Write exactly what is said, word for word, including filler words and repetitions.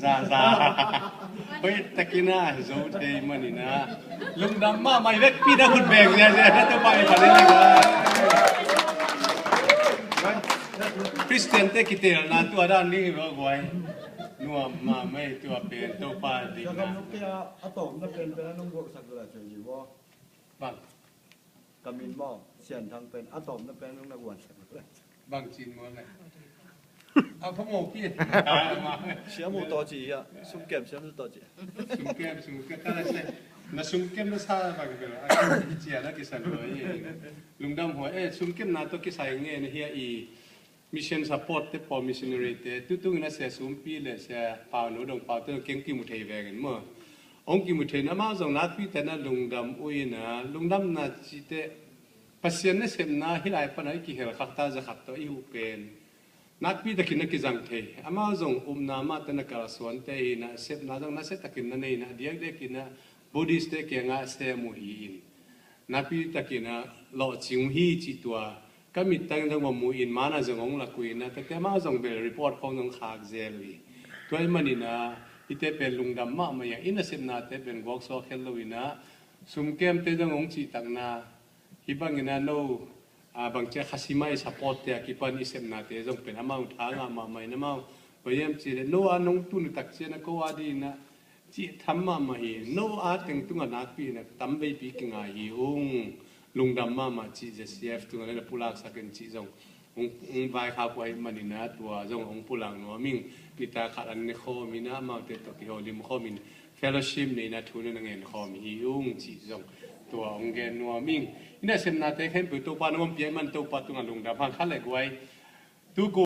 Za za. Hoih takin a zo thei manin a, lungdam mahmah i vekpi na khut beng ziazia na Topa i panin le. Khristiante kitelna tua dan ding hi lo guai. Nuam mahmah i tua pen Topa ding na. A tawpna pen pen a nong guaksak lo la cun hi maw? Bang. Ka min maw, Sian Thang pen a tawpna pen nong na guan sak lo la. Bang cin maw le. A phamawh pi. Siamu tawh ci hi a, sumkem siamu tawh ci. Sumkem, sumkem ka la se. Na sumkem na sa bang bel a cia na kisan lo hi. Lungdam huai e, sumkemna tawh kisai nge na hi a i. Mission support te pawl, missionary te, tutungin a sia Sumpi le sia Pau, no dong Pau te keng kimu thei vengin maw. Ong kimu thei na amau zong nakpi te na lungdam uh in a, lungdamna ci te Pasian nasepna hi lai pan a i kihel khak ta za khat tawh i huh pen nakpi takin a kizang thei. Amau zong upna mah te na kalsuan te in a, sepna zong nasia takin na nei in a, diakdiakin a Buddhist te kiangah sem uh hi in. Nakpi takin a lawhcing uh hi cih tua ka mittang zong va mu in, mana zong hong lak uh in a, tate mah zong bel report khawng zong khak zel uh hi. Tua ahih manin a, hite pen lungdam mahmah hi a, i nasepnate pen guaksuak khen lo in a, sumkemte zong hong cihtakna, hih bangin a no, a, bangcia khasimai support te a kipan i sepnate zong pen amau tha ngah mahmah in amau, va hiam cih leh no a nong tun uh takcian a ko a ding in a, cih tham mahmah hi. No a teng tungah nakpi in a tam veipi kingai hi ung. Lungdam mahmah cih Z C F tungah le na pulaksak in cih zong hong, hong vaikhak uh ahih manin a tua zong hong pulak nuam ing. Mita khat an ne khawm in a amaute tawh kiholim khawm in fellowship neihna thu na ngen khawm hi ung cih zong tua hong gen nuam ing. I nasepnate khempeuh Topa na ompih ahih man Topa tungah lungdam hang kha le guai. Tu ko